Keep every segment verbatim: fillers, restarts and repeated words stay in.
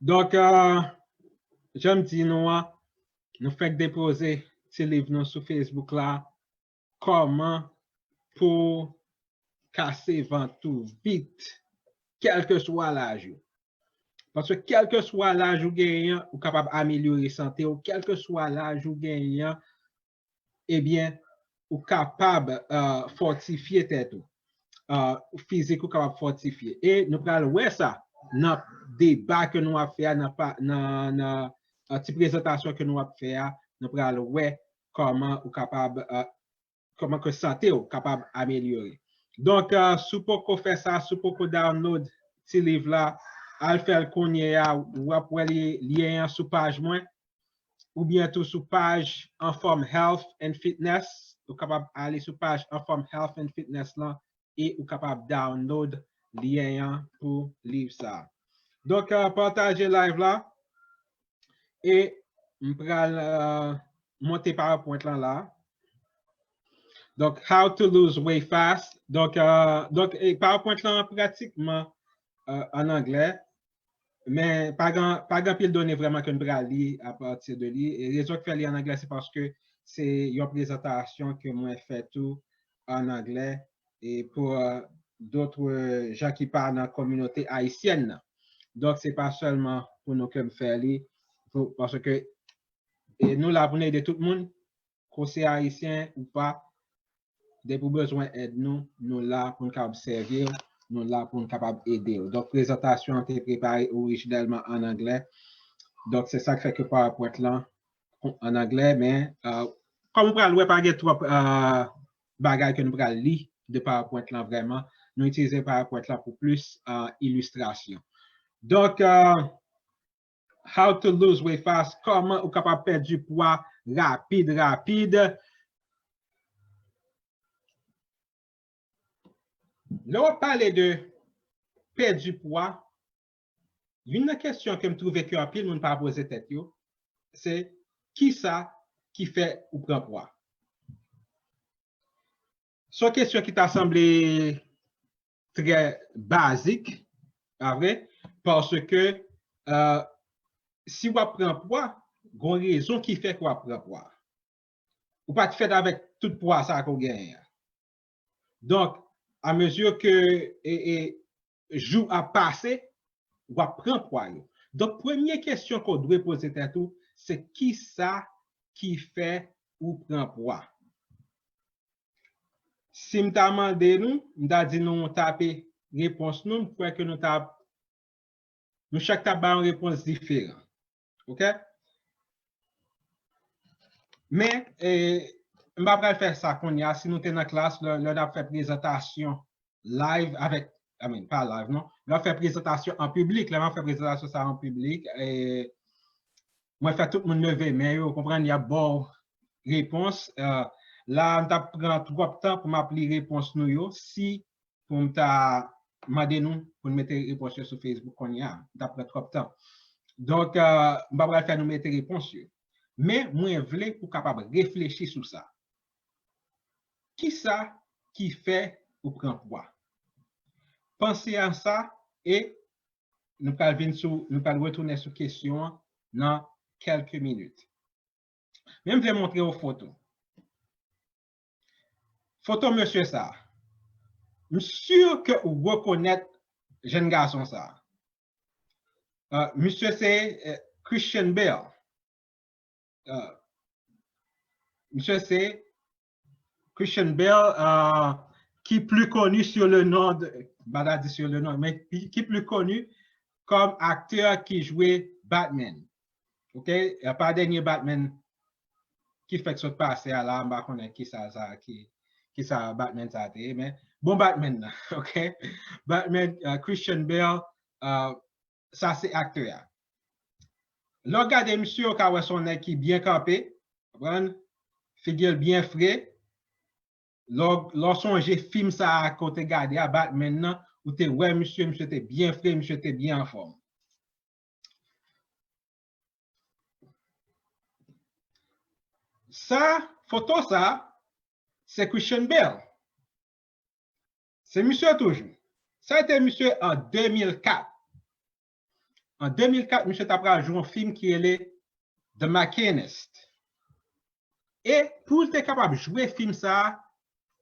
Donk, euh, jan m di nou an, nou fèk depoze ti liv nou sou Facebook la, kòman pou kase vant ou vit, kèlkeswa laj ou. Paske kèlkeswa laj ou genyen an, ou kapab amelyore sante w, kèlkeswa laj ou genyen an, ebyen, ou kapab, euh, fòtifye tèt ou. Euh, fizik ou kapab fòtifye. E nou pral wè sa nan deba ke nou ap fè a, nan, pa- nan, nan, euh, ti prezantasyon ke nou ap fè a, nou pral wè kòman ou kapab, euh, kòman ke sante w kapab amelyore. Donk, euh, si w poko fè sa, si w poko download ti liv la, al fè l kounye a, w ap wè li, lyen an sou paj mwen, oubyen tou sou paj Anfòm Health and Fitness. Ou kapab ale sou paj Anfòm Health and Fitness lan e ou kapab download lyen an pou liv sa. Donk, euh, pataje live la. E m pral, euh, monte PowerPoint lan la. Donk, how to lose weight fast. Donk, euh, donk, e PowerPoint lan pratikman, euh, an anglè. Men pa gen, pa gen anpil done vrèman ke n pral li apati de li. E rezon ki fè li an anglè, se paske se yon prezantasyon ke mwen fè tou an anglè e pou, euh, dòt, euh, jan ki pa nan kominote ayisyèn nan. Donk, se pa sèlman pou nou ke m fè li, pou, paske, e nou la pou n ede tout moun, ke w se ayisyen ou pa, depi w bezwen èd nou, nou la pou n kapab sèvi w, nou la pou n kapab ede w. Donk, prezantasyon an te prepare orijinèlman an anglè. Donk, se sa k fè ke PowerPoint lan an anglè, men, euh, kòm ou pral wè, pa gen twòp, euh, bagay ke nou pral li de PowerPoint lan vrèman. Nou itilize PowerPoint lan pou plis, euh, ilistrasyon. Donk, euh, how to lose weight fast, kòman ou kapab pèdi pwa rapid, rapid. Lè w ap pale de pèdi pwa, youn nan kesyon ke m twouve ke anpil moun pa poze tèt yo, se kisa ki fè ou pran pwa? Se yon kesyon ki ta sanble trè bazik, pa vre? Paske, euh, si w ap pran pwa, gon rezon ki fè ke w ap pran pwa. Ou pa t fèt avèk tout pwa sa ke w genyen an. Donk, amezi ke, e, e, jou ap pase, w ap pran pwa yo. Donk, premye kesyon ke w dwe poze tèt ou, se kisa ki fè ou pran pwa? Si m ta mande nou, m ta di nou tape repons nou, m kwè ke nou ta, nou chak ta bay yon repons diferan. Oke? Men, e, m pa pral fè sa kounye a. Si nou te nan klas, lè, lè n ap fè prezantasyon live avèk, I mean, pa live, non. Lè n ap fè prezantasyon an piblik, lè n ap fè prezantasyon sa an piblik, e, mwen fè tout moun leve men yo, konprann, y ap ba w repons. E, la, m t ap pran twòp tan pou m ap li repons nou yo. Si pou m ta mande nou pou n mete repons yo sou Facebook kounye a. M t ap pran twòp tan. Donk, euh, m pa pral fè nou mete repons yo. Men, mwen vle pou w kapab reflechi sou sa. Kisa ki fè ou pran pwa? Panse a sa e nou pral vin sou, nou pral retounen sou kesyon an nan kèlke minit. Men m vle montre w foto. Foto mesye sa. M si ke ou rekonèt jèn gason sa. Euh, misye se, euh, Christian Bale. Euh, misye se Christian Bale, euh, ki pli koni sou le non de, m pa ta di sou le non, men ki, ki pli koni kòm aktè ki jwe Batman. Oke? E pa dènye Batman ki fèk sot pase a la, m pa konnen kisa sa, ki, kisa Batman sa te ye, men bon Batman nan, oke? Batman, euh, Christian Bale, euh, sa se aktè a. Lè w gade misye, ou ka wè se yon nèg ki byen kanpe, konprann? Figi l byen fre. Lè w, lè w sonje fim sa a ke w te gade a, Batman nan, ou te wè misye, misye te byen fre, misye te byen anfòm. Sa, foto sa, se Christian Bale. Se misye toujou. Sa te misye an de mil kat. An de mil kat, misye ta pral jwe yon fim ki rele The Machinist. E pou l te kapab jwe fim sa a,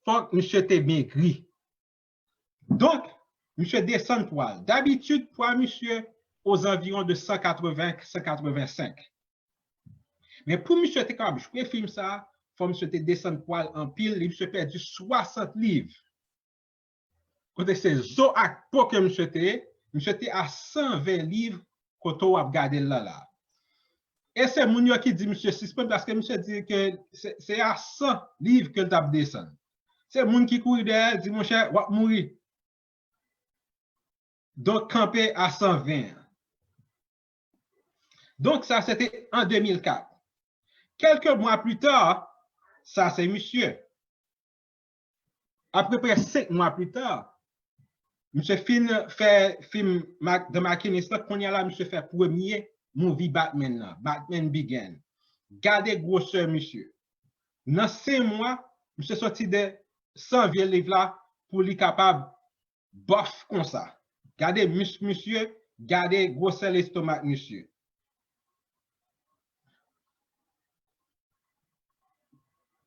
fòk misye te megri. Donk, misye desann pwa l. Dabitid, pwa misye ozanviwon de san katreven, san katrevensenk. Men pou misye te kapab jwe fim sa a, fò misye te desann pwa l anpil, li misye pèdi swasant liv. Kote se zo ak po ke misye te ye, misye te a san ven liv kote w ap gade l la la. E se moun yo ki di misye sispann paske misye di ke se, se a san liv ke l t ap desann. Se moun ki kouri dèyè l, di, monchè, w ap mouri. Donk, kanpe a san ven an. Donk, sa se te an de mil kat. Kèlke mwa pli ta, sa se misye. Apeprè senk mwa pli ta, misye fin fè fim Mac- The Machinist la, kounye a la, misye fè premye movie Batman nan, Batman Begin. Gade gwosè misye. Nan senk mwa, misye soti de san vye liv la pou li kapab bòf konsa. Gade misk misye, gade gwosè lestomak misye.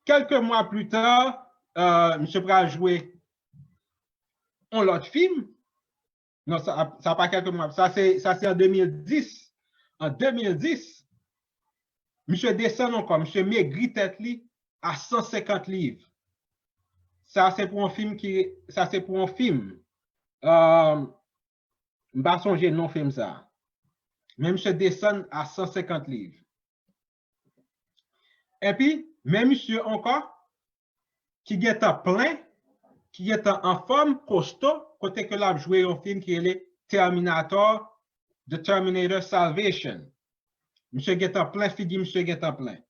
Kèlke mwa pli ta, euh, misye pral jwe yon lòt fim. Non, sa, sa pa kèlke mwa. Sa se, sa se an de mil dis. An de mil dis, misye desann ankò, misye megri tèt li a san senkant liv. Sa se pou yon fim ki, sa se pou yon fim. Euh, m pa sonje non fim sa. Men misye desann a san senkant liv. Epi, men misye ankò, ki gentan plen, ki gentan anfòm, kosto, kote ke l ap jwe yon fim ki rele Terminator, The Terminator Salvation. Misye gentan plen, figi misye gentan plen.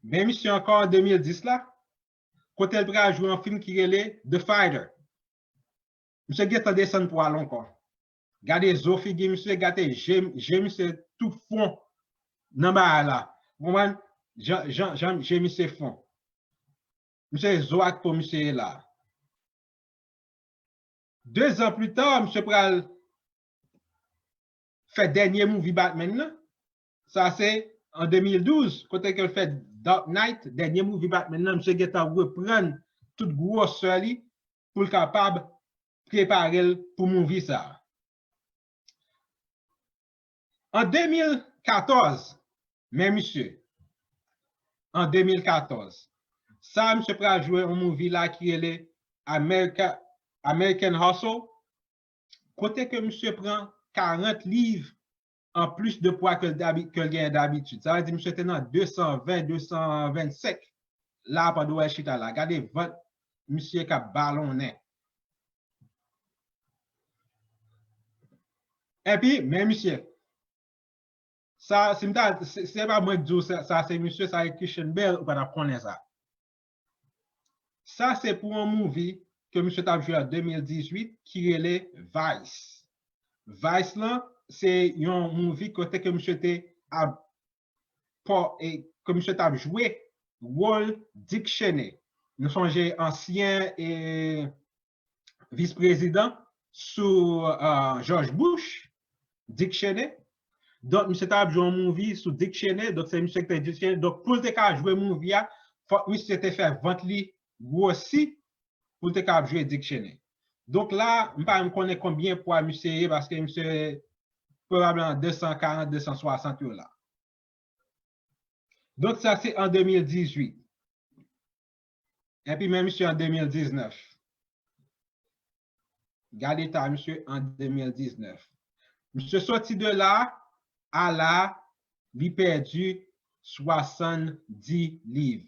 Men misye ankò an de mil dis la, kote l pral jwe yon fim ki rele The Fighter. Misye gentan desann pwa l ankò. Gade zo figi misye, gade je, je misye tou fon nan bagay la. Ou konprann? Jan, jan, jan je misye fon. Misye zo ak po misye ye la. De zan pli ta, misye pral fè dènye movie Batman nan. Sa se an de mil douz, kote ke l fè Dark Knight, dènye movie Batman nan, misye gentan reprann tout gwosè li pou l kapab prepare l pou movie sa. An de mil katòz, men misye, an de mil katòz, sa misye pral jwe yon movie la ki rele America, American Hustle, kote ke misye pran karant liv an plis de pwa ke l dabi-, ke l genyen dabitid. Sa vle di misye te nan de san ven, de san vennsenk. La, pandan w wè chita la, gade vant misye k ap balonnen. Epi, men misye, sa, si m ta, se, se pa mwen k di w sa, sa se misye, sa e Christian Bale, ou pa t ap konnen sa. Sa se pou yon movie ke misye t ap jwe an de mil dizuit ki rele Vice. Vice lan, se yon movie kote ke misye te ap, e ke misye t ap jwe wòl Dick Cheney. Nou sonje ansyen e vis prezidan sou, euh, George Bush, Dick Cheney. Donk, misye t ap jwe yon movie sou Dick Cheney. Donk, se misye ki te Dick Cheney. Donk, pou l te ka jwe movie a, fòk misye te fè vant li gwosi pou l te ka ap jwe Dick Cheney. Donk, la, m pa menm konnen konbyen pwa misye ye, paske misye pwobableman de san karant, de san swasant yo la. Donk, sa se an de mil dizuit. Epi men misye an de mil diznèf. Gade eta misye an de mil diznèf. Misye soti de la a la, li pèdi swasanndis liv.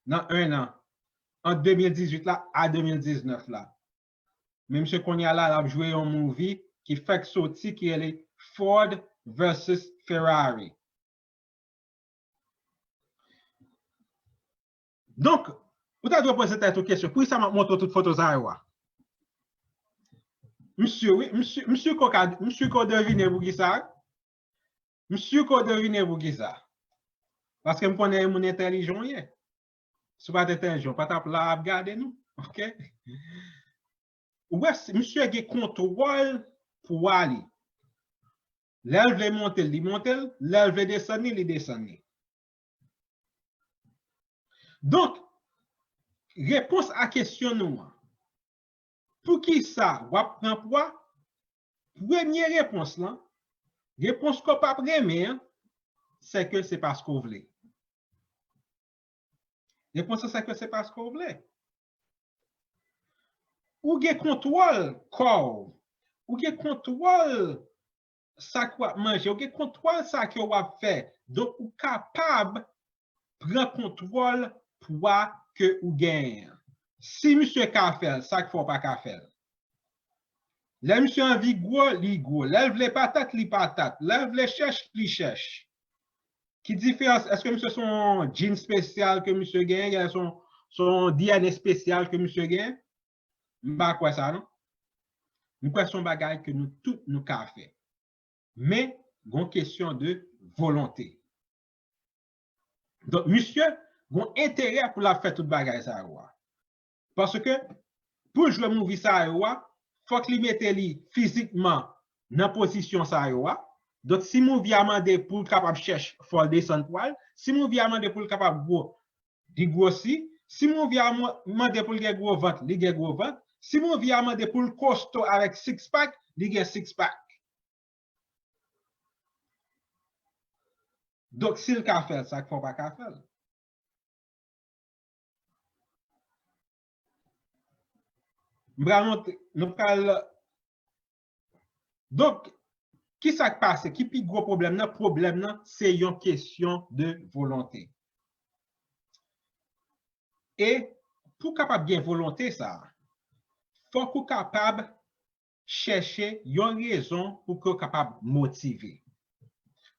Nan en an. Ant de mil dizuit la a de mil diznèf la. Men misye kounye a la, l ap jwe yon movie ki fèk soti ki rele Ford versus Ferrari. Donk, ou ta dwe poze tèt ou kesyon, poukisa m ap montre w tout foto sa yo a? Misye, wi, misye, misye ko ka, misye ko devine poukisa. Misye ko devine poukisa. Paske m konnen e moun entèlijan w ye. Si w pa t entèlijan, w pa t ap la ap gade nou. Oke? Ou wè, misye gen kontwòl pwa li. Lè l vle monte l, li monte l. Lè l vle desann li, li desann li. Donk, repons a kesyon nou an, poukisa w ap pran pwa? Premye repons lan, repons ke w p ap renmen an, se ke se paske w vle. Repons lan se ke se paske w vle. Ou gen kontwòl kò w. Ou gen kontwòl sa ke w ap manje. Ou gen kontwòl sa ke w ap fè. Donk, ou kapab pran kontwòl pwa ke ou genyen an. Si misye ka fè l, sa k fè w pa ka fè l? Lè misye anvi gwo, li gwo. Lè l vle patat, li patat. Lè l vle chèch, li chèch. Ki diferans? Èske misye se yon gene espesyal ke misye genyen? Gen se yon, se yon D N A espesyal ke misye genyen? M pa kwè sa, non. M kwè se yon bagay ke nou tout nou ka fè. Men, gon kesyon de volonte. Donk, misye gon enterè pou l ap fè tout bagay sa yo a. Paske, pou l jwe movie sa yo a, fòk li mete li fizikman nan pozisyon sa yo a. Donk, si movie a mande pou l kapab chèch, fò l desann pwa l. Si movie a mande pou l kapab gwo, li gwosi. Si movie a mo- mande pou l gen gwo vant, li gen gwo vant. Si movie a mande pou l kosto avèk six pack, li gen six pack. Donk, si l ka fè l, sa k fè w pa ka fè l? M pral montre, nou pral. Donk, ki sa k pase? Ki pi gwo pwoblèm nan? Pwoblèm nan, se yon kesyon de volonte. E pou w kapab gen volonte sa a, fòk ou kapab chèche yon rezon pou ke w kapab motive.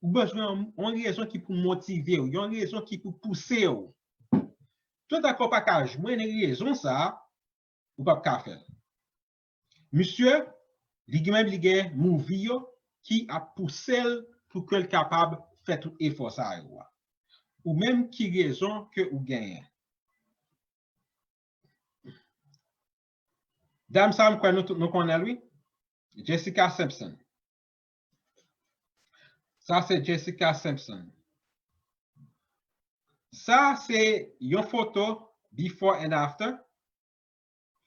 Ou bezwen yon, yon rezon ki pou motive w, yon rezon ki pou pouse w. Toutan ke w pa ka jwenn rezon sa a, ou p ap ka fè l. Misye, li gen menm, li gen movie yo ki ap pouse l pou ke l kapab fè tout efò sa yo a. Ou menm, ki rezon ke ou genyen? Dam sa, m kwè nou tout nou konnen l, wi. Jessica Simpson. Sa se Jessica Simpson. Sa se yon foto before and after.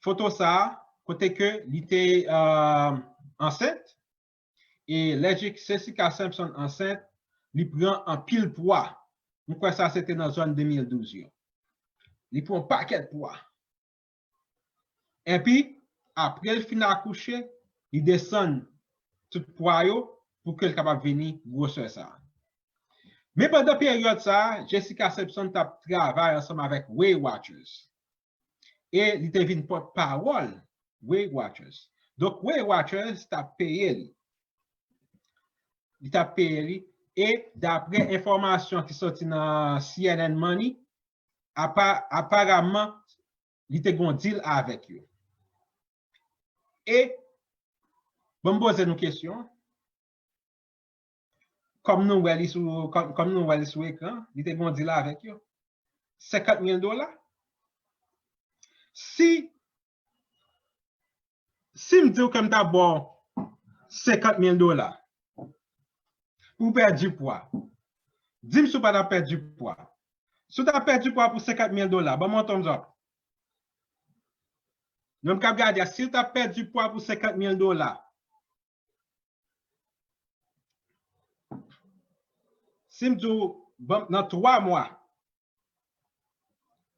Foto sa a, kote ke li te, euh, ansent. E lè Jessica Simpson ansent, li pran anpil pwa. M kwè sa se te nan zòn de mil douz yo. Li pran yon pakèt pwa. Epi, apre l fin akouche, li desann tout pwa yo pou ke l kapab vini gwosè sa a. Men pandan peryòd sa a, Jessica Simpson t ap travay ansanm avèk Weight Watchers. E li te vin pòtpawòl Weight Watchers. Donk, Weight Watchers t ap peye li. Li t ap peye li. E daprè enfòmasyon ki soti nan C N N Money, apa, aparamman, li te gon deal avèk yo. E, bon, m poze nou kesyon. Kòm nou wè li sou, kòm, kòm nou wè li sou ekran, li te gon deal avèk yo. Senkant mil dola. Si, si m di w ke m ta ba w senkant mil dola pou w pèdi pwa, di m si w pa t ap pèdi pwa. Si w t ap pèdi pwa pou senkant mil dola, ban m yon thumbs up. Moun k ap gade a, si w t ap pèdi pwa pou senkant mil dola, si m di w, ban m, nan twa mwa,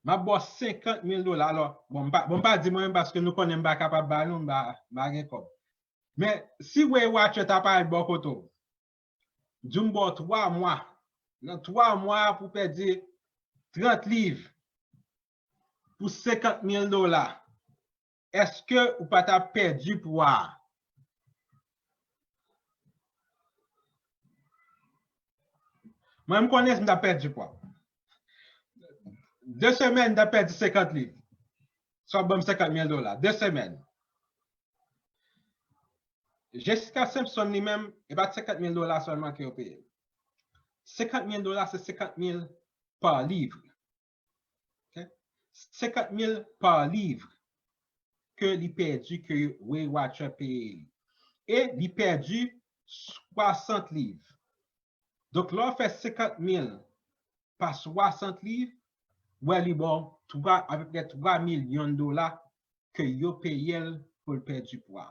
m ap ba w senkant mil dola. Alò, bon, m pa, bon, m pa di mwen menm paske nou konnen m pa kapab ba nou, m pa, m pa gen kòb. Men, si Weight Watchers ta parèt bò kote w, di w m ba w twa mwa, nan twa mwa pou w pèdi trant liv, pou senkant mil dola, èske ou pa t ap pèdi pwa a? Mwen, m konnen si m t ap pèdi pwa. De semèn, m t ap pèdi senkant liv. Sa w ap ban m senkant mil dola. De semèn. Jessica Simpson, li menm, e pa t senkant mil dola sèlman ke yo peye l. Senkant mil dola, se senkant mil pa liv. Ok? Senkant mil pa liv. ke li pèdi ke Weight Watcher peye li. E li pèdi swasant liv. Donk, lè w fè senkant mil pa swasant liv, w wè li ba w twa, apeprè twa milyon dola ke yo peye l pou l pèdi pwa.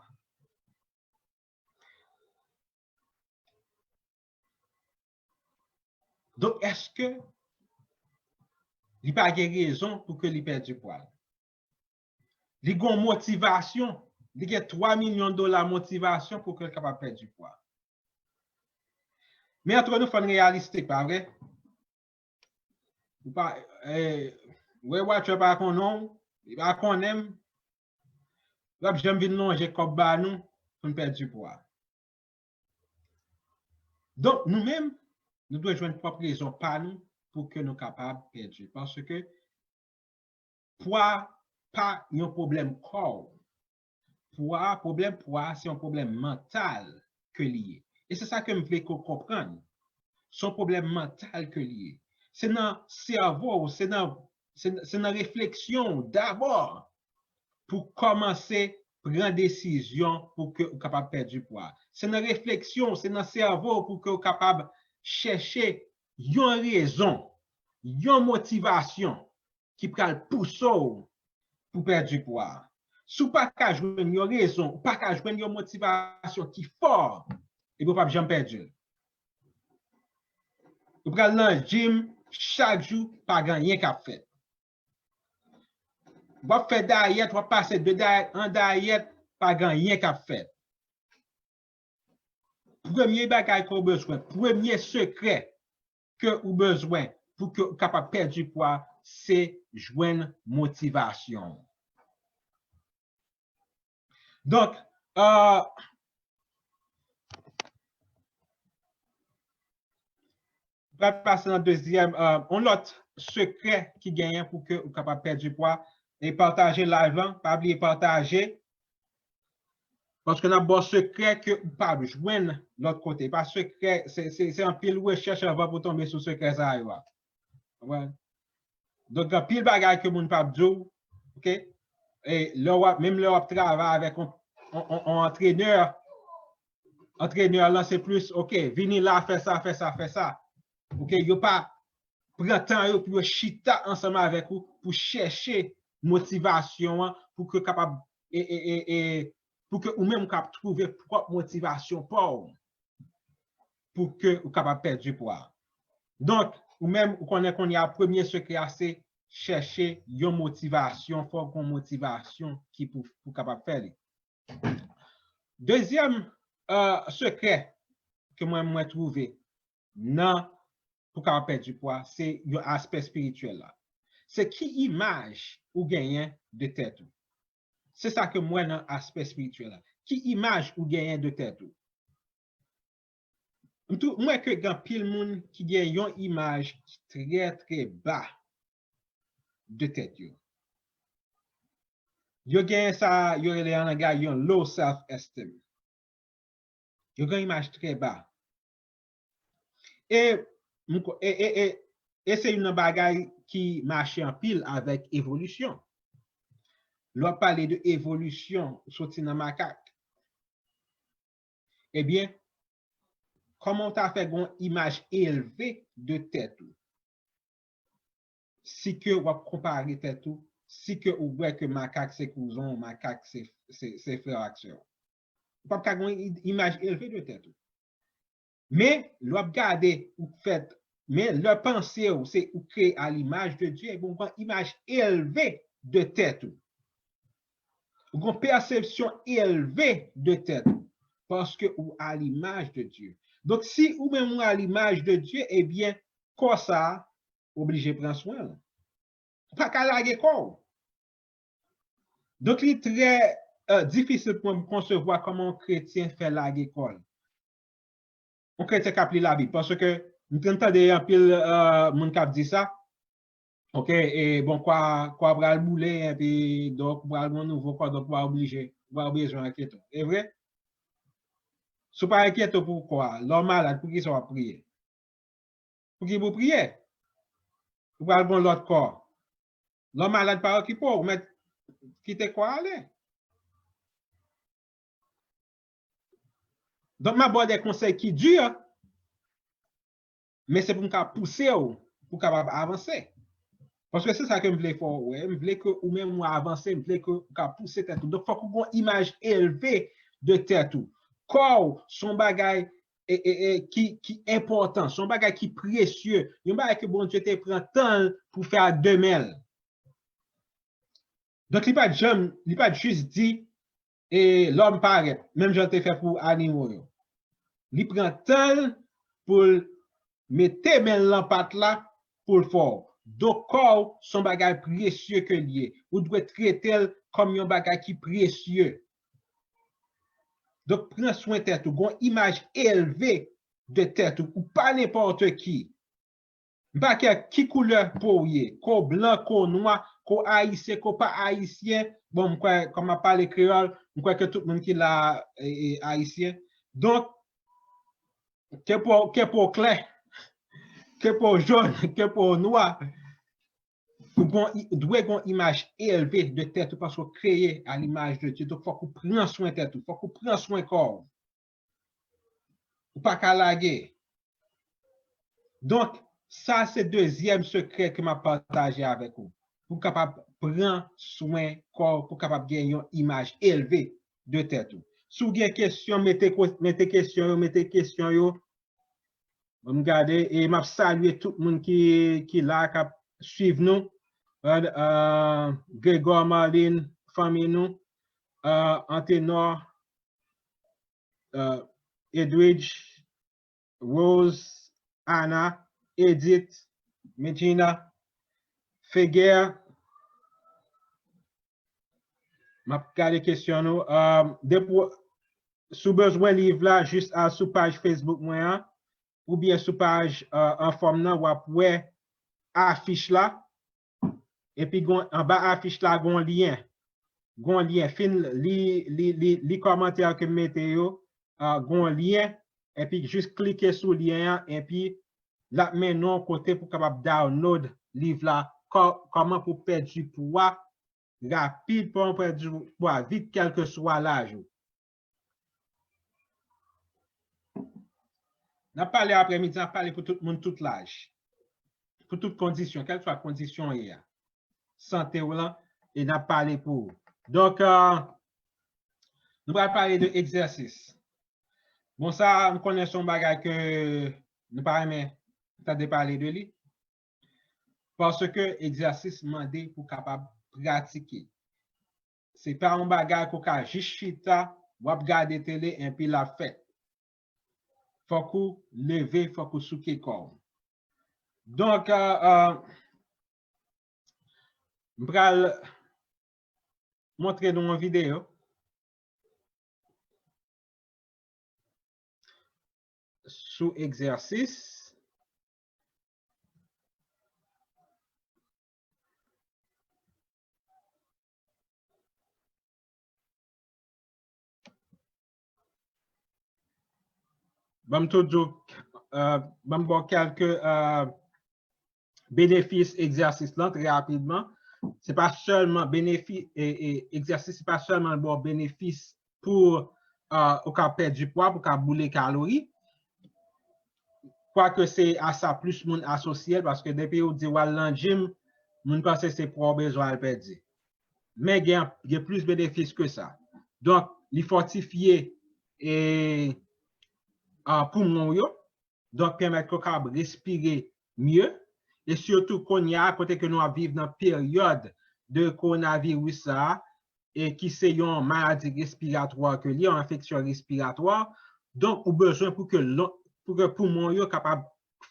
Donk, èske li pa gen rezon pou ke li pèdi pwa l? Li gen motivasyon, li gen twa milyon dola motivasyon pou ke l kapab pèdi pwa. Men antre nou, fò n reyalistik, pa vre? Ou pa, eh, Weight Watcher pa konnen w, li pa konnen m, l ap janm vin lonje kòb ba nou pou n pèdi pwa. Donk, nou menm, nou dwe jwenn pwòp rezon pa nou pou ke nou kapab pèdi. Paske pwa pa yon pwoblèm kò w. Pwa, pwoblèm pwa, se yon pwoblèm mantal ke li ye. E se sa ke m vle ke w konprann. Se yon pwoblèm mantal ke li ye. Se nan sèvo w, se nan, se, se nan refleksyon w dabò pou kòmanse pran desizyon pou ke ou kapab pèdi pwa. Se nan refleksyon w, se nan sèvo w pou ke ou kapab chèche yon rezon, yon motivasyon ki pral pouse w pou pèdi pwa. Si w pa ka jwenn yon rezon, ou pa ka jwenn yon motivasyon ki fò, epi w p ap janm pèdi l. Ou pral nan gym chak jou, pa gen anyen k ap fèt. W ap fè dayèt, w ap pase de dayèt an dayèt, pa gen anyen k ap fèt. Premye bagay ke w bezwen, premye sekrè ke ou bezwen pou ke ou kapab pèdi pwa, se jwenn motivasyon. Donk, euh, pral pase nan dezyèm, euh, yon lòt sekrè ki genyen pou ke ou kapab pèdi pwa. E pataje live lan, pa bliye pataje. Paske n ap ba w sekrè ke ou p ap jwenn lòt kote. Pa sekrè, se, se, se anpil rechèch anvan pou w tonbe sou sekrè sa yo a. Konprann? Donk, gen anpil bagay ke moun p ap di w, oke? E lè w ap, menm lè w ap travay avèk on, on, on, on antrenè, antrenè lan se plis, oke, vini la, fè sa, fè sa, fè sa. Oke, yo pa pran tan yo pou yo chita ansanm avèk ou, pou chèche motivasyon an, pou ke w kapab, e, e, e, e, pou ke ou menm ou kapab twouve pwòp motivasyon pa w, pou ke ou kapab pèdi pwa. Donk, ou menm, ou konnen kounye a, premye sekrè a, se chèche yon motivasyon, fò w gen yon motivasyon ki pou, pou kapab fè li. Dezyèm, euh, sekrè ke mwen, mwen twouve nan pou kapab pèdi pwa, se yon aspè espirityèl la. Se ki imaj ou genyen de tèt ou? Se sa ke m wè nan aspè espirityèl la. Ki imaj ou genyen de tèt ou? M tou, m wè ke gen anpil moun ki gen yon imaj ki trè, trè ba de tèt yo. Yo gen sa yo rele an langay yon low self esteem. Yo gen imaj trè ba. E, m ko-, e, e, e, e se youn nan bagay ki mache anpil avèk evolisyon. Lè w ap pale de evolisyon, soti nan makak, ebyen, kòman w ta fè gen yon imaj elve de tèt ou? Si ke w ap konpare tèt ou, si ke ou wè ke makak se kouzon w, makak se, se, se frè w ak sè w. Ou p ap ka gen yon i-, imaj elve de tèt ou. Men, lè w ap gade, ou fèt, men lè panse w, se ou kreye à l'image de Dieu, ebyen, ou gen imaj elve de tèt ou. Ou gen pèsepsyon elve de tèt ou, paske ou à l'image de Dieu. Donk, si ou menm ou à l'image de Dieu, ebyen, kò sa a oblije pran swen l. Ou pa ka lage kò w. Donk, li trè, euh, difisil pou mwen konsevwa kòman yon kretyen fè lage kò l. Yon kretyen k ap li Labib, paske m t-, m tande anpil, euh, moun k ap di sa. Oke, e bon, kò a, kò a pral boule, epi donk, ou pral gen yon nouvo kò, donk, ou pral oblije, ou pral bezwen enkyete w. E vre? Si w pa enkyete w pou kò a, lè w malad, poukisa w ap priye? Pouki pou priye? Ou pral gen yon lòt kò. Lè w malad, pa okipe w, ou mèt kite kò a ale. Donk, m ap ba w de konsèy ki di, men se pou m ka pouse w pou w kapab avanse. Paske se sa ke m vle fè w wè. M vle ke ou menm ou avanse, m vle ke ou ka pouse tèt ou. Donk, fòk ou gen yon imaj elve de tèt ou. Kò w se yon bagay e, e, e, ki, ki enpòtan, se yon bagay ki presye, yon bagay ke Bondye te pran tan l pou fè ak de men l. Donk, li pa t janm, li pa t jis di, e, lòm parèt, menm jan l te fè pou animo yo. Li pran tan l pou l mete men l nan pat la pou l fè w. Donk, kò w se yon bagay presye ke l ye. Ou dwe trete l kòm yon bagay ki presye. Donk, pran swen tèt ou. Gen yon imaj elve de tèt ou. Ou pa nenpòt ki. M pa kè ki koulè po w ye, ko w blan, ko w nwa, ko w ayisyen, ko w pa ayisyen. Bon, m kwè, kòm m ap pale kreyòl, m kwè ke tout moun ki la, e, e, ayisyen. Donk, ke po, ke po w klè, ke po w jòn, ke po w nwa, ou gon, dwe gon imaj elve de tèt ou paske w kreye a limaj de Dye. Donk, fòk ou pran swen tèt ou, fòk ou pran swen kò w. Ou pa ka lage. Donk, sa se dezyèm sekrè ke m ap pataje avèk ou. Pou w kapab pran swen kò w, pou w kapab gen yon imaj elve de tèt ou. Si w gen kesyon, mete, ko- mete kesyon yo, mete kesyon yo. Ban m gade, e m ap salye tout moun ki, ki la, k ap swiv nou. Euh, euh, Gregor, Marlene, fanmi nou. Euh, Antenor, euh, Edwidge, Rose, Anna, Edith, Medjina, Feger. M ap gade kesyon nou. Euh, depi w- si w bezwen liv la, jis al sou paj Facebook mwen an, oubyen sou paj, euh, Anfòm nan, w ap wè afich la. Epi gon, anba afich la, gon lyen. Gon lyen. Fin li, li, li, li kòmantè ke m mete yo, ah, gon lyen. Epi jis klike sou lyen an, epi l ap mennen w kote pou w kapab download liv la. Kò-, kòman pou pèdi pwa rapid, kòman pèdi pwa vit, kèlkeswa laj ou. N ap pale aprèmidi, n ap pale pou tout moun, tout laj. Pou tout kondisyon, kèlkeswa kondisyon w ye a. Sante w lan, e n ap pale pou ou. Donk, euh, nou pral pale de egzèsis. Bon, sa, m konnen se yon bagay ke nou pa renmen tande pale de li. Paske egzèsis mande pou kapab pratike. Se pa yon bagay ke w ka jis chita, w ap gade tele, enpi l ap fèt. Fòk ou leve, fòk ou souke kò w. Donk, euh, euh, m pral montre nou yon videyo sou egzèsis. Ban m tou di w, euh, ban m ba w kèlke, euh, benefis egzèsis lan trè rapidman. Se pa sèlman benefi-, e, e, egzèsis, se pa sèlman l ba w benefis pou, euh, ou ka pèdi pwa, pou ka boule kalori. Kwake se a sa plis moun asosye l, paske depi ou di w al nan gym, moun panse se pwa w bezwen al pèdi. Men gen, gen plis benefis ke sa. Donk, li fòtifye, e, a, poumon w yo. Donk, pèmèt ke w kapab respire mye. E sitou kounye a, kote ke nou ap viv nan peryòd de kowonaviris sa a, e ki se yon maladi respiratwa ke li, yon enfeksyon respiratwa. Donk, ou bezwen pou ke lon-, pou ke poumon yo kapab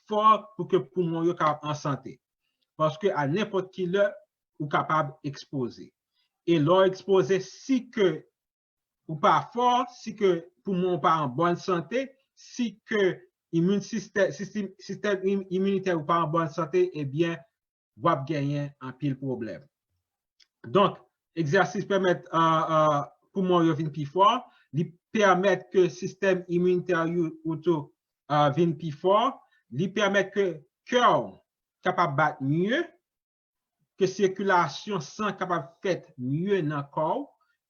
fò, pou ke poumon yo kapab an sante. Paske a nenpòt ki lè, ou kapab ekspoze. E lè w ekspoze, si ke ou pa fò, si ke poumon ou pa an bòn sante, si ke imin sistè-, sistèm, sistèm im-, iminitè ou pa an bòn sante, ebyen, w ap genyen anpil pwoblèm. Donk, egzèsis pèmèt, euh, euh, poumon yo vin pi fò, li pèmèt ke sistèm iminitè ou, ou tou, euh, vin pi fò, li pèmèt ke kè w kapab bat mye, ke sikilasyon san kapab fèt mye nan kò w,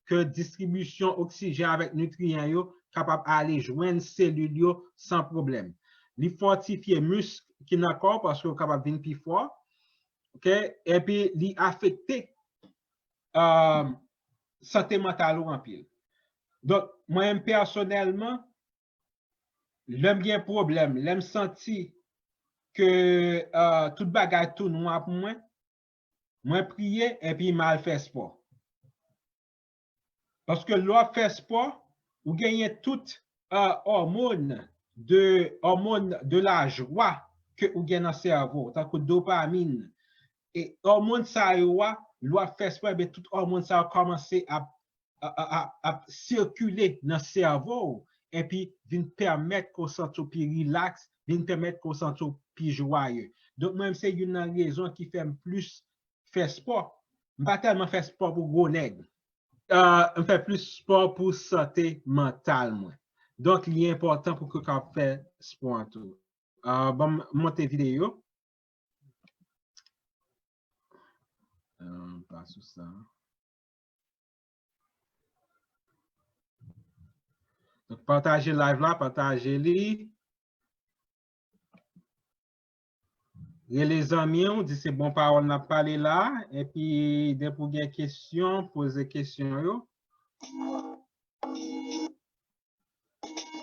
ke distribisyon oksijèn avèk nitriyan yo kapab ale jwenn selil yo san pwoblèm. Li fòtifye misk ki nan kò w paske yo kapab vin pi fò. Ok? Epi li afekte, um, sante mantal ou anpil. Donk, mwen menm pèsonèlman, lè m gen pwoblèm, lè m santi ke, uh, tout bagay tou nwa pou mwen, mwen priye epi m al fè spò. Paske lè w ap fè spò, ou genyen tout, uh, òmòn de, òmòn de la jwa ke ou gen nan sèvo, tankou dopamin. E òmòn sa yo a, lè w ap fè spò, ebyen tout òmòn sa yo kòmanse ap, ap, ap, ap sikile nan sèvo w, epi vin pèmèt ke w santi w pi rilaks, vin pèmèt ke w santi w pi jwaye. Donk, mwen menm, se youn nan rezon ki fè m plis fè spò. M pa tèlman fè spò pou gwo nèg. Uh, m fè plis spò pou sante mantal mwen. Donk, li enpòtan pou ke w kapab fè spò an tou. Uh, ban m monte videyo. Uh, pa sou sa. Donk, pataje live la, pataje li. Rele zanmi w, di se bon pawòl n ap pale la, epi depi w gen kesyon, poze kesyon yo.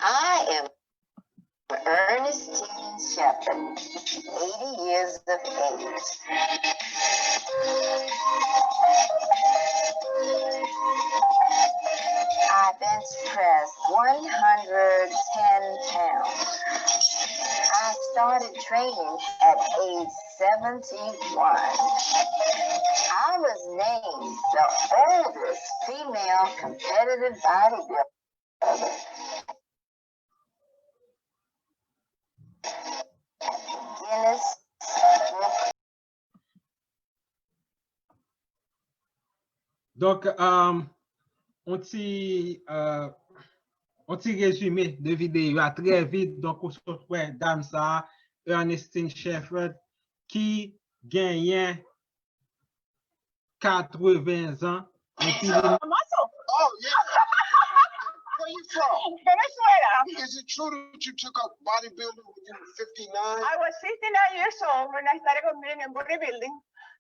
I am Ernestine Shepherd, eighty years of age. I bench press one hundred ten pounds. I started training at age seventy-one. I was named the oldest female competitive bodybuilder. Guinness Book. Donk, um, on ti, uh, on ti rezime de videyo a trè vit. Donk, ou sot wè dam sa a, Ernestine Shepherd, ki genyen katreven zan. Epi li... Oh, yeah. Where you from? Venezuela. Is it true that you took up bodybuilding when you were fifty-nine? I was fifty-nine years old when I started competing in bodybuilding.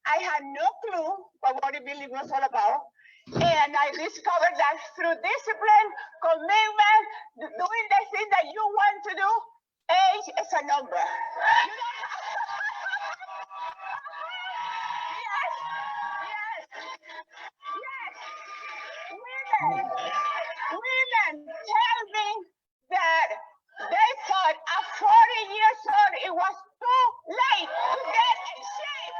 I had no clue what bodybuilding was all about. And I discovered that through discipline, commitment, doing the thing that you want to do, age is a number. You don't have... Yes, yes, yes. Women, women tell me that they thought at forty years old it was too late to get in shape.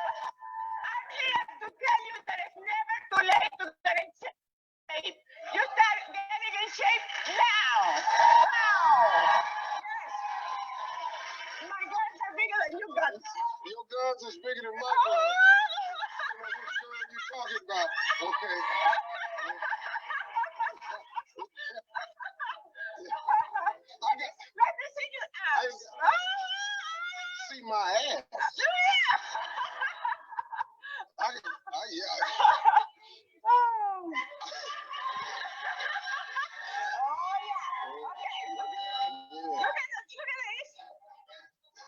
I'm here to tell you that it's never too late to get in shape. You start getting in shape now. Wow. Yes. My guns are bigger than you guns. Your guns is bigger than my guns. I don't know which gun you talking about. Okay. I got, let me see you out. I see my ass. I, I, yeah. Oh. Oh, yeah. Okay. Yeah. Look at the, look at this.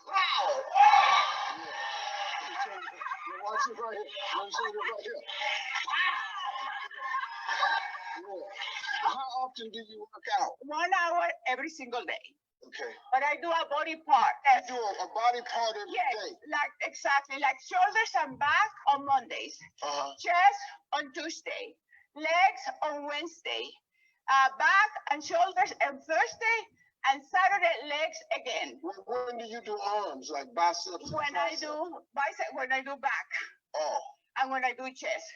Wow. Yeah. Watch it right here. Let me show you right here. Yeah. How often do you work out? One hour every single day. Okay. But I do a body part. You do a, a body part every day? Yes, like, exactly, like shoulders and back on Mondays, uh-huh, chest on Tuesday, legs on Wednesday, uh, back and shoulders on Thursday, and Saturday legs again. When, when do you do arms, like biceps and triceps? When I do bicep, when I do back. Oh. And when I do chest.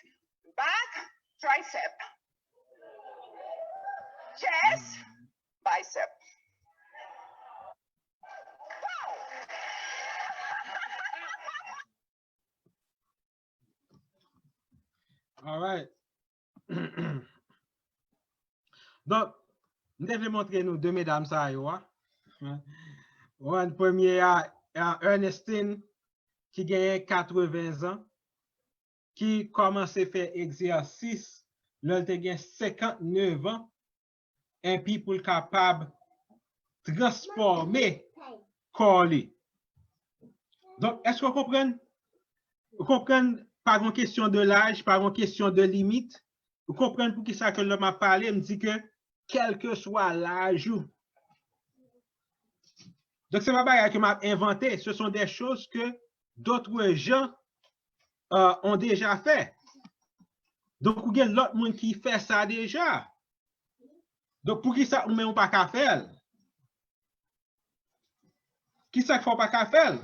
Back, tricep. Chest, bicep. Alright. Donk, m te vle montre nou de medam sa yo a. One, premye a, a Ernestine, ki genyen katreven zan, ki kòmanse fè egzèsis lè l te gen senkant nèf an, enpi pou l kapab transfòme kò li. Donk, èske w konprann? Ou konprann, pa gen kesyon de laj, pa gen kesyon de limit. Ou konprann poukisa ke lè m ap pale, m di ke kèlkeswa laj ou. Donk, se pa bagay ke m ap envante, ce sont des choses que d'autres gens euh, ont déjà fait. Donk, ou gen lòt moun ki fè sa deja. Donk, poukisa ou menm ou pa ka fè l? Kisa k fè w pa ka fè l?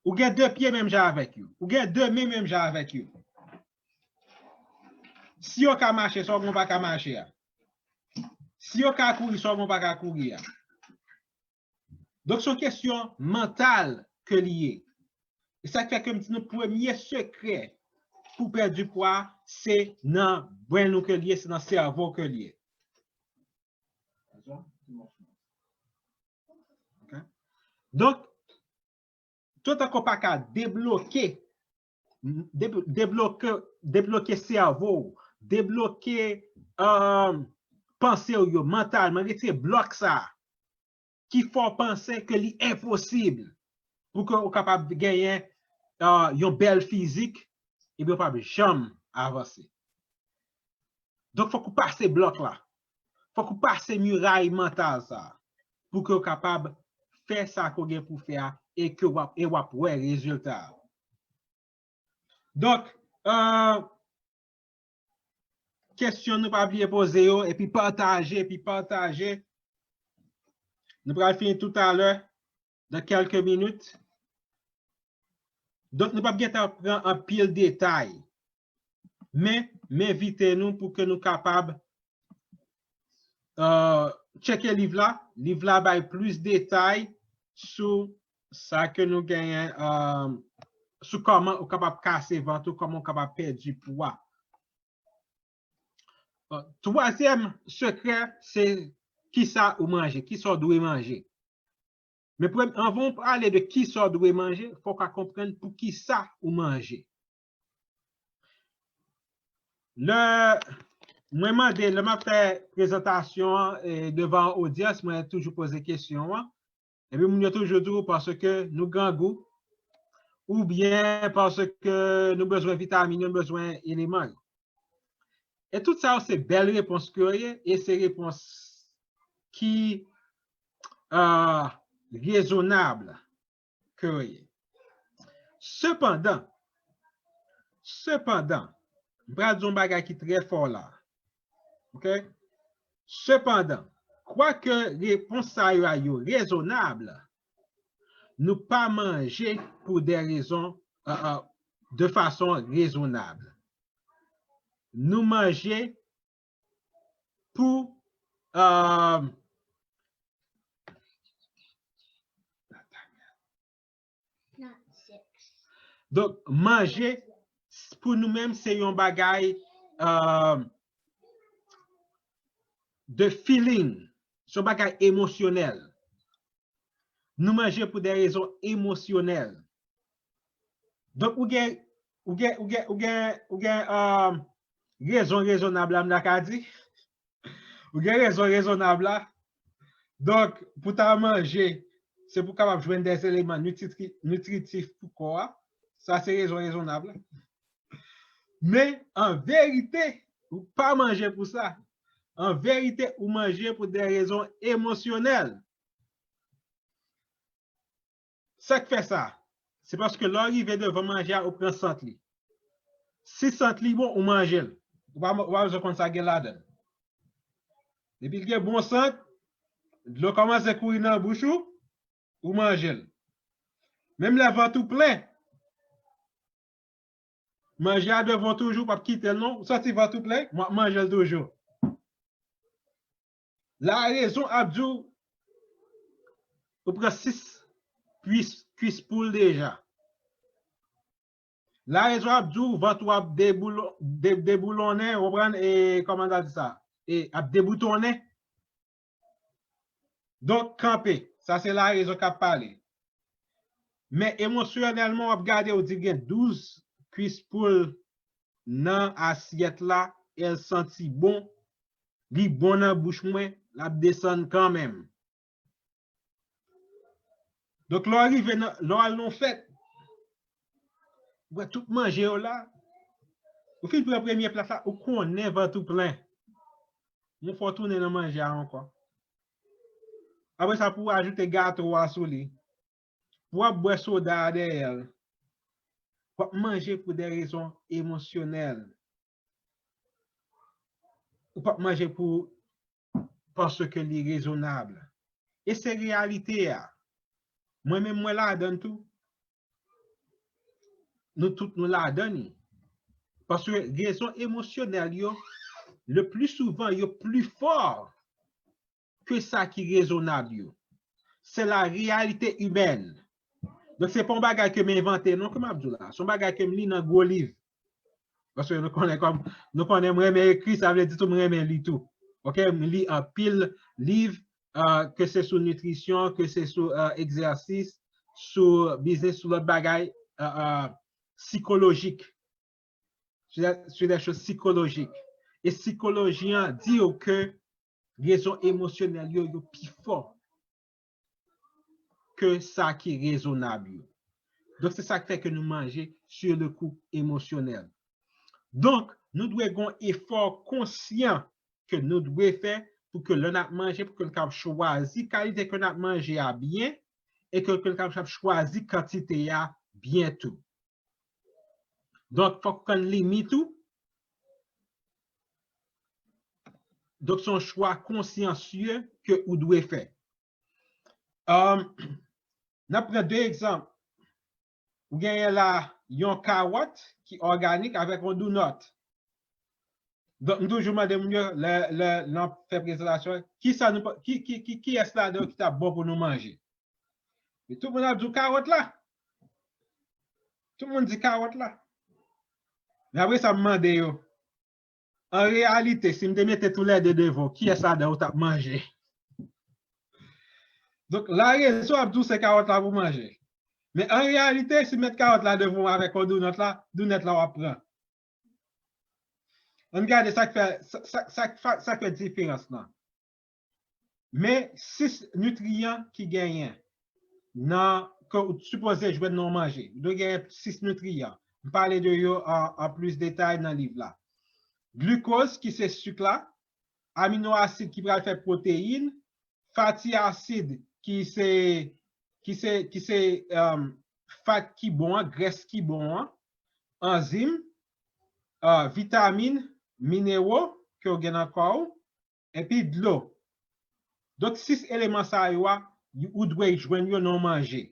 Ou gen de pye menm jan avèk yo. Ou gen de men menm jan avèk yo. Si yo ka mache, sa w gen w pa ka mache a. Si yo ka kouri, sa w gen w pa ka kouri a. Donk, se yon kesyon mantal ke li ye. E sa k fè ke m di nou premye sekrè pou pèdi pwa, se nan bren nou ke li ye, se nan sèvo ke li ye. Ok? Donk, toutan ke w pa ka debloke, debloke, debloke sèvo w, debloke euh, panse w yo mantalman, retire blòk sa a ki fè w panse ke li enposib pou ke w kapab genyen uh, yon bèl fizik, ebyen w p ap janm avanse. Donk, fòk ou pase blòk la. Fòk ou pase miray mantal sa a pou ke w kapab fè sa ke w gen pou fè a e ke w ap, e w ap wè rezilta a. Donk, euh, kesyon nou pa bliye poze yo, epi pataje, epi pataje. Nou pral fini toutalè, dans quelques minutes. Donk, nou p ap gentan pran anpil detay. Men, m envite nou pou ke nou kapab euh, tcheke liv la. Liv la bay plis detay sou sa ke nou genyen, euh, sou kòman ou kapab kase vant ou, kòman ou kapab pèdi pwa. Euh, twazyèm sekrè, se kisa ou manje, kisa w dwe manje. Men premye, anvan w pale de kisa w dwe manje, fòk w ka konprann pou kisa ou manje. Lè mwen mande, lè m ap fè prezantasyon an e, devan odyans, mwen toujou poze kesyon an. Epi moun yo toujou di w paske nou grangou, oubyen paske nou bezwen vitamin yo, nou bezwen eleman yo. E tout sa yo se bèl repons ke yo ye, e se repons ki uh, rezonab ke yo ye. Sepandan, sepandan, m pral di yon bagay ki trè fò la. Ok? Sepandan, kwake repons sa yo a yo rezonab, nou pa manje pou de rezon, uh, uh, de fason rezonab. Nou manje pou uh, donk manje pou nou menm se yon bagay uh, de feeling, se yon bagay emosyonèl. Nou manje pou de rezon emosyonèl. Donk, ou gen, ou gen, ou gen, ou gen, ou gen uh, rezon rezonab la, m ta ka di. Ou gen rezon rezonab la. Donk, pou ta manje, se pou kapab jwenn de eleman nitritif pou kò a. Sa se rezon rezonab la. Men, an verite, ou pa manje pou sa. An verite, ou manje pou de rezon emosyonèl. Sa k fè sa? Se paske lè w rive devan manje a, ou pran sant li. Si sant li bon, ou manje l. Ou pa, ou pa bezwen konn sa gen ladan l. Depi l gen bon sant, dlo kòmanse kouri nan bouch ou, ou manje l. Menm lè vant ou plen, manje a devan w toujou, w p ap kite l non. Ou santi vant ou plen, w ap manje l toujou. Larezon ap di w, ou pran sis kwis, kwis poul deja. Larezon ap di w, vant ou ap deboulon, de, deboulonnen, ou konprann, e kòman ta di sa? E ap deboutonnen. Donk, kanpe. Sa se larezon k ap pale. Men emosyonèlman, w ap gade, ou di gen douz kwis poul nan asyèt la, e l santi bon, li bon nan bouch mwen, l ap desann kanmenm. Donk, lè w rive nan, lè w al nan yon fèt, ou wè tout manje yo la, ou fin pran premye plat la, ou konnen vant ou plen. Yon fwa w tounen nan manje a ankò. Apre sa, pou w ajoute gato a sou li, pou w ap bwè soda a dèyè l, w ap manje pou de rezon emosyonèl. Ou p ap manje pou paske li rezonab. E se reyalite a. Mwen menm mwen ladan l tou. Nou tout nou ladan li. Paske rezon emosyonèl yo, le pli souvan, yo pli fò ke sa ki rezonab yo. Se la reyalite imèn. Donk, se pa yon bagay ke m envante, non, ke m ap di w la. Se yon bagay ke m li nan gwo liv. Paske nou konnen kòm, nou konnen mwen renmen ekri, sa vle di tou mwen renmen li tou. Oke, m li anpil liv, euh, ke se sou nitrisyon, ke se sou, euh, egzèsis, sou biznis, sou lòt bagay, euh, euh, sikolojik. Sur des, sur des choses psychologiques. E sikoloji an di yo ke rezon emosyonèl yo, yo pi fò ke sa ki rezonab yo. Donk, se sa k fè ke nou manje sur le coup emosyonèl. Donk, nou dwe gen yon efò konsyan ke nou dwe fè pou ke lè n ap manje, pou ke n kab chwazi kalite ke n ap manje a byen, e ke, ke n kab chwazi kantite a byen tou. Donk, fòk w konn limit ou. Donk, se yon chwa konsyansye ke ou dwe fè. Um, n ap pran de egzanp. Ou genyen la yon kawòt ki òganik avèk yon dounòt. Donk, m toujou mande moun yo, lè, lè n ap fè prezantasyon, kisa nou, ki, ki, ki, kiyès ladan yo ki t ap bon pou nou manje? E tout moun ap di w kawòt la. Tout moun di kawòt la. Men apre sa, m mande yo, an reyalite, si m te mete toulède devan w, kiyès ladan yo w t ap manje? Donk, larezon ap di w se kawòt la pou manje. Men an reyalite, si m met kawòt la devan w avèk yon dounòt la, dounòt la w ap pran. Ann gade sa k fè, sa, sa, sa, sa k fè diferans lan. Men sis nitriyan ki genyen nan, ke ou sipoze jwenn nan yon manje. Ou dwe genyen sis nitriyan. M pale de yo an, an plis detay nan liv la. Glikoz, ki se sik la, amino asid ki pral fè pwoteyin, fati asid ki se, ki se, ki se, um, fat ki bon an, grès ki bon an, anzim, uh, vitamin, minero ke w gen nan kò w, epi dlo. Donk, sis eleman sa yo a, ou dwe jwenn yo nan yon manje.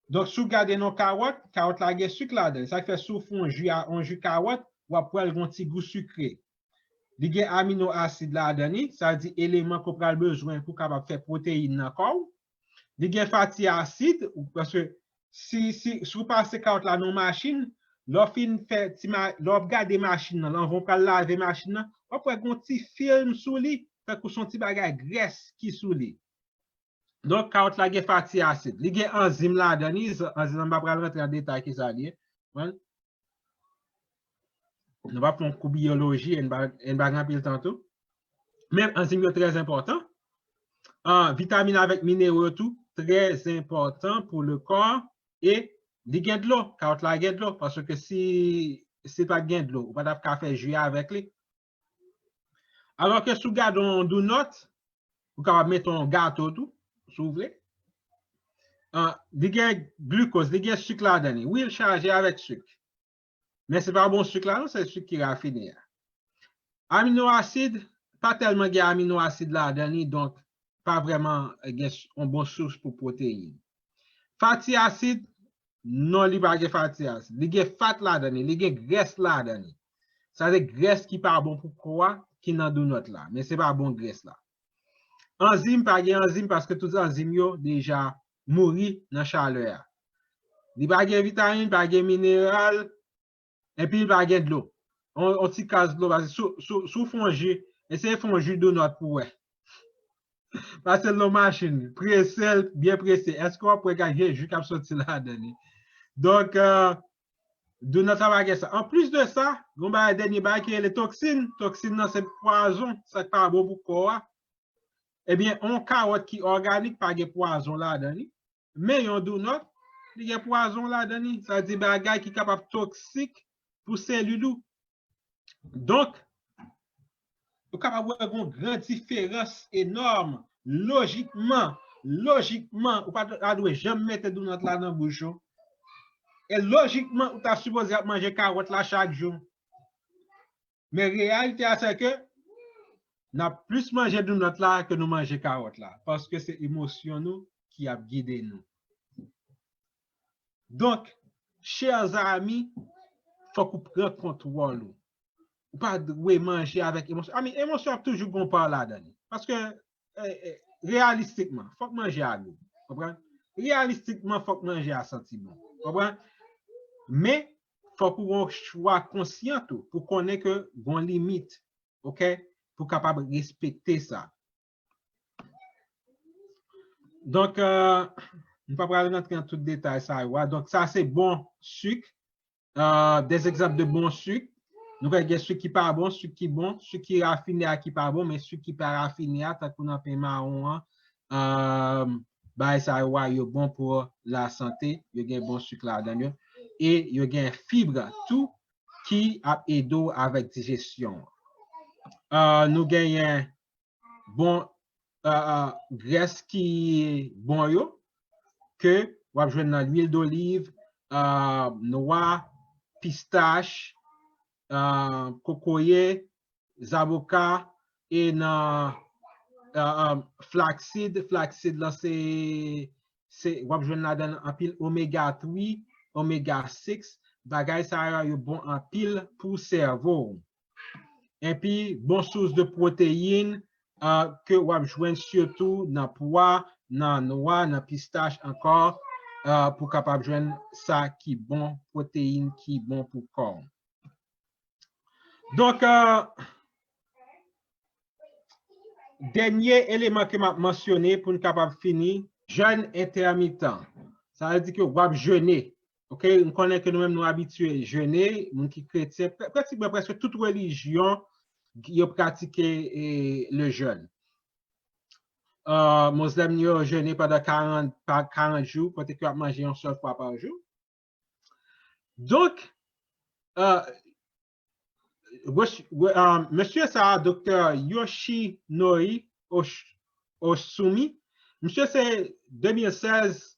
Donk, si w gade nan kawòt, kawòt la gen sik ladan l. Sa k fè si w fè yon ji a, yon ji kawòt, w ap wè l gen yon ti gou sikre. Li gen amino asid ladan li, sa vle di eleman ke w pral bezwen pou w kapab fè pwoteyin nan kò w. Li gen fati asid, ou, paske si, si, si w pase kawòt la nan yon machin, lè w fin fè ti ma-, lè w ap gade machin nan, anvan w pral lave machin nan, w ap wè gen yon ti film sou li, tankou se yon ti bagay grès ki sou li. Donk, kawòt la gen fati asid. Li gen anzim ladan li, z-, anzim nan m pa pral rantre an detay kisa li ye. Konprann? Nou p ap fè yon kou biyoloji, e n pa, e n pa gen anpil tan tou. Men anzim yo trè enpòtan. Ah, vitamin avèk minero yo tou, trè enpòtan pou le kò. E li gen dlo, kawòt la gen dlo, paske si, si pa t gen dlo, ou pa t ap ka fè ji avèk li. Alò ke si w gade yon dounòt, ou kapab mete yon gato tou, si w vle. Ah, li gen glikoz, li gen sik ladan li. Wi, l chaje avèk sik. Men se pa bon sik la, non, se sik ki rafine a. Amino asid, pa tèlman gen amino asid ladan li, donk pa vrèman gen s-, yon bon sous pou pwoteyin. Fati asid, non, li pa gen fati asid. Li gen fat ladan li, li gen grès ladan li. Sa se grès ki pa bon pou kò a, ki nan dounòt la. Men se pa bon grès la. Anzim, pa gen anzim paske tout anzim yo deja mouri nan chalè a. Li pa gen vitamin, pa gen mineral, epi li pa gen dlo. On, on ti kaz dlo, paske si, si, si w fè yon ji, eseye fè yon ji dounòt pou wè. Pase l nan machin, prese l, byen prese. Èske w ap wè gen ji k ap soti ladan li? Donk, euh, Donut la pa gen sa. Anplis de sa, gen yon bagay, dènye bagay ki rele toksin. Toksin nan se pwazon, sa k pa bon pou kò a. Ebyen, yon kawòt ki òganik pa gen pwazon ladan li. Men yon donut, li gen pwazon ladan li. Sa di bagay ki kapab toksik pou selil ou. Donk, ou kapab wè yon gran diferans enòm. Lojikman, lojikman, ou pa ta dwe janm mete donut la nan bouch ou. E lojikman, ou ta sipoze ap manje kawòt la chak jou. Men reyalite a se ke n ap plis manje donut la ke nou manje kawòt la, paske se emosyon nou ki ap gide nou. Donk, chè zanmi, fòk ou pran kontwòl ou. Ou pa dwe manje avèk emosyon. Ami, emosyon ap toujou gon pa ladan li. Paske, eh, eh, reyalistikman, fòk manje a gou. Konprann? Reyalistikman, fòk manje a santi bon. Konprann? Men, fòk ou gon chwa konsyan tou pou konnen ke gon limit, oke? Pou kapab respekte sa. Donk, euh, nou pa pral rantre nan tout detay sa yo a. Donk, sa se bon sik. Euh, des exemples de bon sik. Nou konnen gen sik ki pa bon, sik ki bon, sik ki rafine a ki pa bon, men sik ki pa rafine a, tankou nan pen mawon an, euh, bagay sa yo a, yo bon pou lasante, yo gen bon sik ladan yo, e yo gen fib tou ki ap ede w avèk dijesyon. Euh, nou genyen bon, euh, euh, grès ki bon yo, ke w ap jwenn nan lwil doliv, euh, nwa, pistach, euh, kokoye, zaboka, e nan, euh, euh, flaksid. Flaksid lan se, se, w ap jwenn ladan l anpil omega three, omega six, bagay sa yo, yo bon anpil pou sèvo w. Epi, bon sous de pwoteyin, euh, ke w ap jwenn sitou nan pwa, nan nwa, nan pistach ankò, euh, pou kapab jwenn sa ki bon, pwoteyin ki bon pou kò w. Donk, euh, dènye eleman ke m ap mansyone pou n kapab fini, jèn entèmitan. Sa vle di ke w ap jene. Oke, m konnen ke nou menm nou abitye jene, moun ki kretyen, prè-, pratikman prèske tout relijyon yo pratike, eh, le jeûne. Euh, Mozlèm yo jene pandan karant, pa, karant jou, kote ke yo ap manje yon sèl fwa pa jou. Donk, euh, wech-, we-, euh, mesye sa a, Doktè Yoshinori Osh-, Osumi, misye se de mil sèz,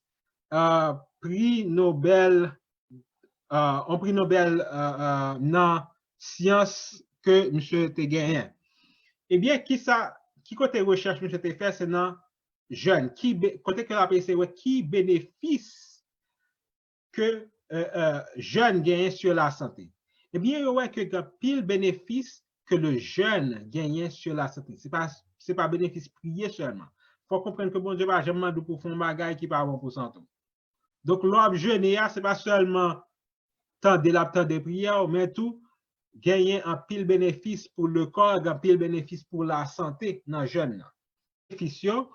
euh, pri Nobèl, euh, yon pri Nobèl, euh, euh, nan syans ke misye te genyen. Ebyen, kisa, ki kote rechèch misye te fè, se nan jèn, ki be-, kote ke l ap eseye wè ki benefis ke, euh, euh, jèn genyen sur la santé. Ebyen, yo wè ke gen pil benefis ke le jeûne genyen sur la santé. Se pa, se pa benefis priye sèlman. Fò w konprann ke Bondye pa janm mande w pou w fè yon bagay ki pa bon pou sante w. Donk, lè w ap jene a, se pa sèlman tande l ap tande priyè w, men tou genyen anpil benefis pou le kò, gen anpil benefis pou lasante nan jèn nan. Benefis yo,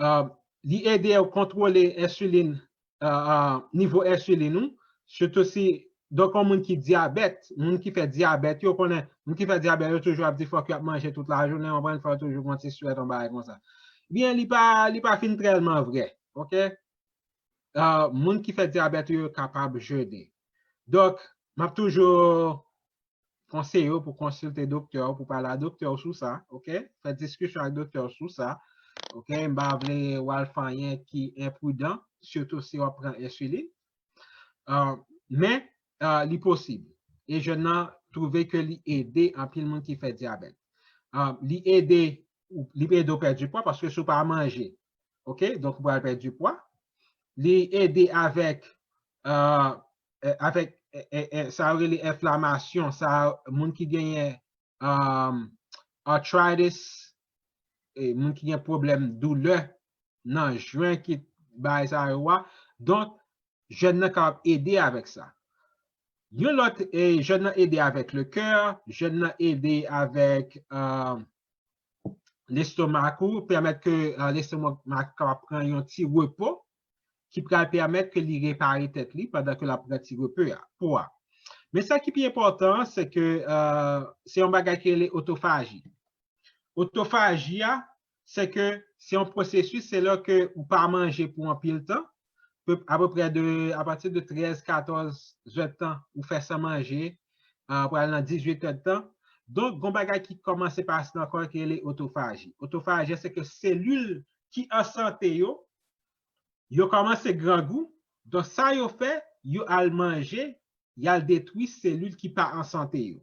euh, li ede w kontwole ensilin, euh, euh, nivo ensilin ou, sitou si, donk, yon moun ki dyabèt, moun ki fè dyabèt, yo konnen, moun ki fè dyabèt, yo toujou ap di fòk y ap manje tout lajounen, w konprann, fò yo toujou pran ti swèt, yon bagay konsa. Byen, li pa, li pa fin trèlman vrè, oke? Euh, moun ki fè dyabèt yo kapab jene. Donk, m ap toujou konseye w pou konsilte doktè w, pou pale a doktè w sou sa, oke? Fè diskisyon ak doktè w sou sa, oke? M pa vle w al fè anyen ki enpridan, sitou si w ap pran ensilin. Euh, men, euh, li posib. E jèn nan twouve ke li ede anpil moun ki fè dyabèt. Euh, li ede, li ede w pèdi pwa paske si w pa manje, oke? Donk, ou pral pèdi pwa. Li ede avèk, euh, euh, avèk, euh, euh, euh, sa yo rele enflamasyon, sa moun ki genyen, euh, arthritis, e moun ki gen pwoblèm doulè nan jwen ki bay sa yo a. Donk, jèn nan kapab ede avèk sa. Yon lòt, e, jèn nan ede avèk le kè, jèn nan ede avèk, euh, lestomak ou, pèmèt ke, euh, lestomak ou kapab pran yon ti repo ki pral pèmèt ke li repare tèt li pandan ke l ap pran ti repo a, po a. Men sa ki pi enpòtan an, se ke, euh, se yon bagay ki rele otofaji. Otofaji a, se ke se yon pwosesis, se lè ke ou pa manje pou anpil tan, pe-, apeprè de, apati de trèz, katòz zèdtan, ou fè san manje, euh, pral nan dizuit èdtan. Donk, gon bagay ki kòmanse pase nan kò ki rele otofaji. Otofaji a, se ke selil ki an sante yo, yo kòmanse grangou. Donk, sa yo fè, yo al manje, y al detwi selil ki pa an sante yo.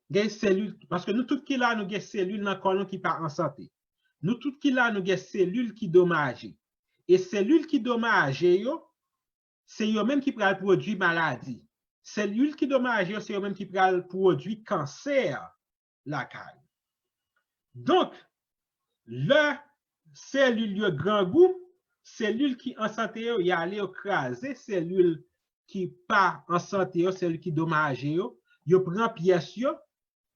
Gen selil, paske nou tout ki la, nou gen selil nan kò nou ki pa an sante. Nou tout ki la, nou gen selil ki domaje. E selil ki domaje yo, se yo menm ki pral pwodui maladi. Selil ki domaje yo, se yo menm ki pral pwodui kansè lakay. Donk, lè selil yo grangou, selil ki an sante yo, y ale yo kraze selil ki pa an sante yo, selil ki domaje yo, yo pran pyès yo,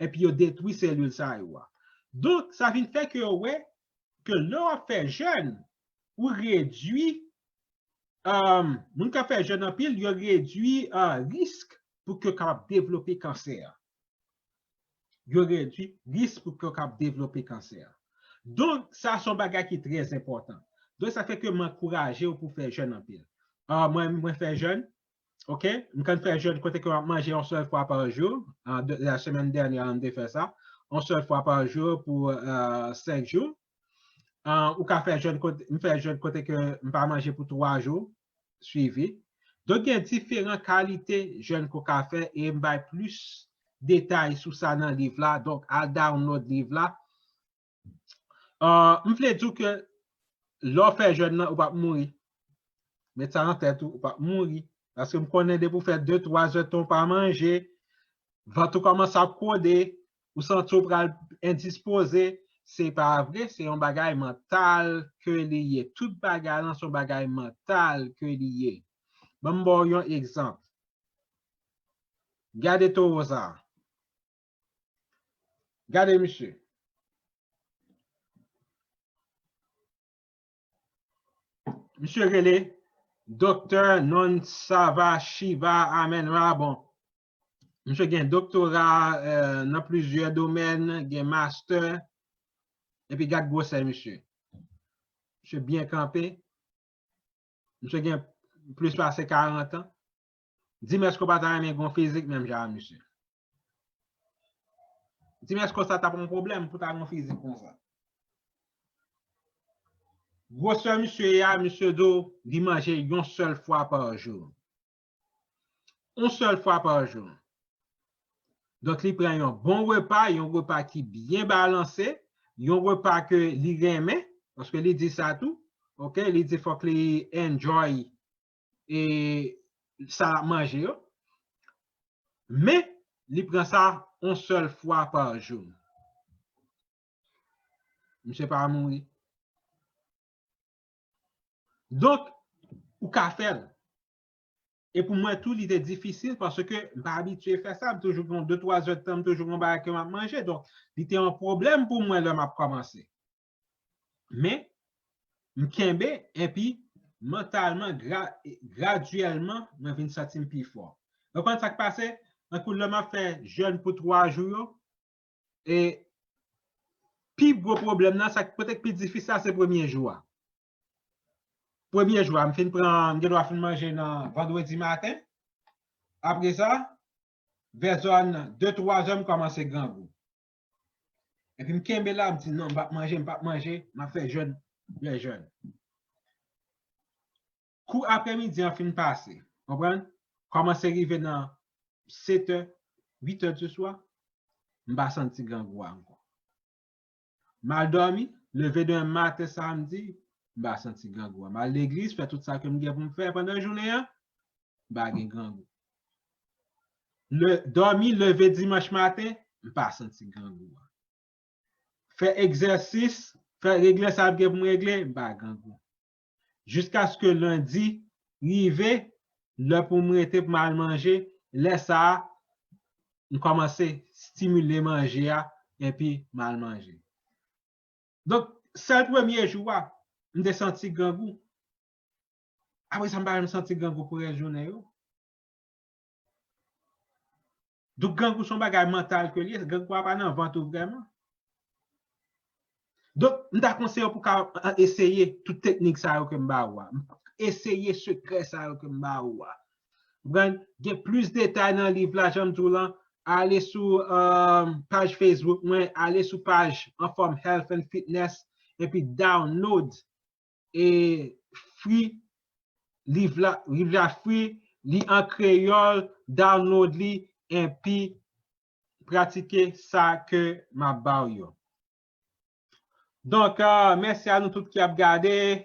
epi yo detwi selil sa yo a. Donk, sa vin fè ke yo wè ke lè w ap fè jèn, ou redui, um, moun k ap fè jèn anpil, yo redui, uh, risk pou ke yo kapab devlope kansè. Yo redui risk pou ke yo kapab devlope kansè. Donk, sa se yon bagay ki trè enpòtan. Donk, sa fè ke m ankouraje w pou fè jèn anpil. Uh, mwen, mwen fè jèn, ok? M konn fè jèn kote ke m ap manje yon sèl fwa pa jou. Uh, de, la semèn dènyè, m te fè sa. Yon sèl fwa pa jou pou, uh, senk jou. Uh, ou ka fè jèn kote, m fè jèn kote ke m pa manje pou twa jou swivi. Donk, gen diferan kalite jèn ke w ka fè e m bay plis detay sou sa nan liv la. Donk, al download liv la. Uh, m vle di w ke lè w fè jèn nan, ou p ap mouri. Met sa nan tèt ou, ou p ap mouri. Paske m konnen depi w fè de, twa zèdtan w pa manje, vant ou kòmanse ap kode, ou santi w pral endispoze, se pa vre, se yon bagay mantal ke li ye. Tout bagay lan se yon bagay mantal ke li ye. Ban m ba w yon egzanp. Gade towo sa a. Gade misye. Misye rele Doktè Nonsava Shiva Amen Rabon. Misye gen doktora, eh, nan plizyè domèn, gen mastè, epi gad gwosè misye. Misye byen kanpe. Misye gen plis pase karant an. Di m èske w pa ta renmen gen yon fizik menm jan a misye? Di m èske sa t ap yon pwoblèm pou ta gen yon fizik konsa? Gwosè misye ye a, misye di w li manje yon sèl fwa pa jou. Yon sèl fwa pa jou. Donk, li pran yon bon repa, yon repa ki byen balanse, yon repa ke li renmen, paske li di sa tou, ok, li di fòk li enjoy e sa l ap manje yo. Men, li pran sa yon sèl fwa pa jou. Misye pa mouri. Donk, ou ka fè l. E pou mwen tou, li te difisil paske m pa abitye fè sa. M toujou pran de, twa zèdtan, m toujou gen yon bagay ke m ap manje. Donk, li te yon pwoblèm pou mwen lè m ap kòmanse. Men, m kenbe, epi mantalman, gra-, gradyèlman, mwen vin santi m pi fò. Ou konprann sa k pase? Tankou lè m ap fè jèn pou twa jou yo, e pi gwo pwoblèm nan, sa k pote k pi difisil la, se premye jou a. Premye jou a, m fin pran, m gen dwa fin manje nan vandredi maten. Apre sa, vè zòn de, twa zè, m kòmanse grangou. Epi m kenbe la, m di, "Non, m p ap manje, m p ap manje, m ap fè jèn, fè jèn." Kou apremidi an fin pase, konprann? Kòmanse rive nan sèt è, uit è di swa, m pa santi grangou a ankò. M al dòmi, leve demen maten samdi, m pa santi grangou a. M al legliz, fè tout sa ke m gen pou m fè pandan jounen an, m pa gen grangou. Le, dòmi, leve dimanch maten, m pa santi grangou a. Fè egzèsis, fè regle sa m gen pou m regle, m pa grangou. Jiskaske lendi rive, lè pou m rete pou m al manje, lè sa a, m kòmanse stimile manje a, epi m al manje. Donk, sèl premye jou a, m te santi grangou. Apre sa, m pa janm santi grangou pou rès jounen yo. Donk, grangou se yon bagay mantal ke l ye, grangou a pa nan vant ou vrèman. Donk, m ta konseye w pou ka eseye tout teknik sa yo ke m ba ou a. Eseye sekrè sa yo ke m ba ou a. Ou konprann? Gen plis detay nan liv la, jan m di w lan. Ale sou um, paj Facebook mwen, ale sou paj Anfòm Health and Fitness, epi download e free liv la, liv la free, li an kreyòl, download li, epi pratike sa ke m ap ba w yo. Donk, uh, mèsi a nou tout ki ap gade.